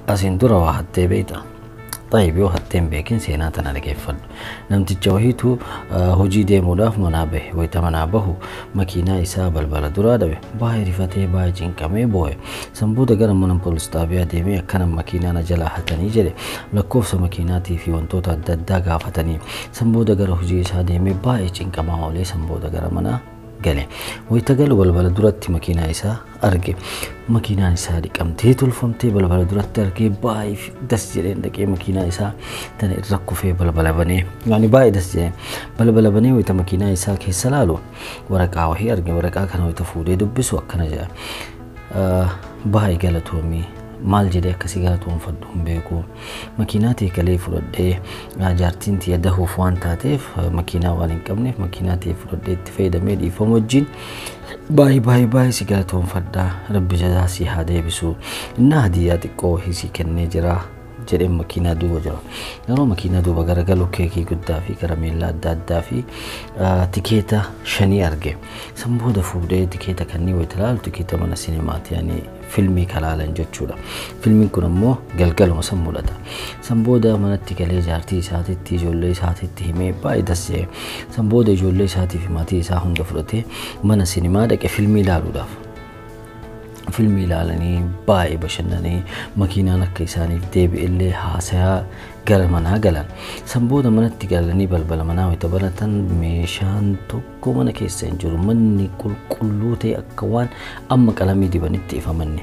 Asiin dura waa hattee beektaa? Xayyib yoo hattee hin beekin seenaa tana dhageeffadhu. Namticha wahiitu hojii deemuudhaaf manaa bahe. Wayita manaa bahu makiinaa isaa balbala duraa dhabe. Baay'ee rifatee baay'ee cinqamee boo'e. San booda gara mana poolis xaabiyaa deemee akkana makiinaa na jalaa hatanii jedhe. Lakkoofsa makiinaatii fi wantoota adda addaa gaafatanii. San booda gara hojii isaa deemee baay'ee cinqamaa oolee san booda gara manaa gale. Wayita galu balbala duratti makiinaa isaa arge. Makiinaan isaa dhiqamtee tolfamtee balbala duratti argee baay'ee das jedheen dhaqee makiinaa isaa tana irra kufee balbala banee yaani baay'ee das jedheen balbala banee wayita makiinaa isaa keessa laalu waraqaa wahii arge. Waraqaa kana wayita fuudhee dubbisu akkana jedha. Baay'ee galatoomii maal jedhee akkasii galatoomfadhu hin beeku. Makiinaa ta'e galee fudhadhee jaartiin tiyya dahuuf waan taateef makiinaa waan hin qabneef makiinaa ta'e fudhadhee itti fayyadamee dhiifama wajjin baay'ee baay'ee baay'ee si galatoomfadha. Rabbi jazaa si haa deebisu. Innaa hadiyyaa xiqqoo wahii si kennee jira jedheen makiinaa duuba jira. Yeroo makiinaa duuba garagalu keekii guddaa fi karameellaa adda addaa fi tikeeta 5 arge. San booda fuudhee tikeeta kanneen wayita ilaalu tikeeta mana sinemaati yaani filmii kalaalan jechuudha. Filmiin kun ammoo galgaluma san mul'ata. San booda manatti galee jaartii isaatitti ijoollee isaatitti himee baay'ee das jedhe. San booda ijoollee isaatii fi maatii isaa hunda fudhatee mana sinemaa dhaqe filmii ilaaluudhaaf. Filmii ilaalanii baay'ee bashannanii makiinaan akka isaaniif deebi'ellee haasayaa gara manaa galan. San booda manatti galanii balbala manaa wayita banatan meeshaan tokko mana keessa hin jiru. Manni qulqulluu ta'e akka waan amma qalamii dibanitti ifa manni.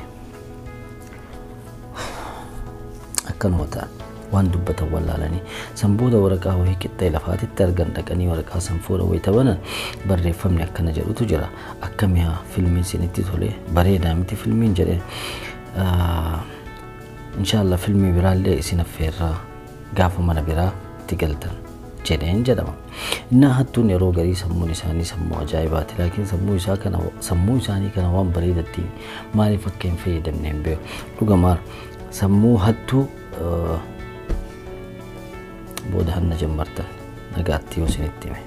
Akkanuma ta'an waan dubbatan wallaalanii. San booda waraqaa wayii qixxee lafaatitti argan dhaqanii waraqaa san fuula wayita banan barreeffamni akkana jedhutu jira. Akka mi'a filmiin isinitti tole bareedaa miti filmiin jedhee. Inshaallah filmii biraallee isin affeerraa gaafa mana biraatti galtan jedheen jedhama. Innaa hattuun yeroo garii sammuun isaanii sammuu ajaa'ibaati. Laakiin sammuu isaanii kana waan bareedatti maaliif akka hin fayyadamne hin beeku. Dhugumaan sammuu hattuu booda hanna jammartan nagaatti yoo isinitti hime.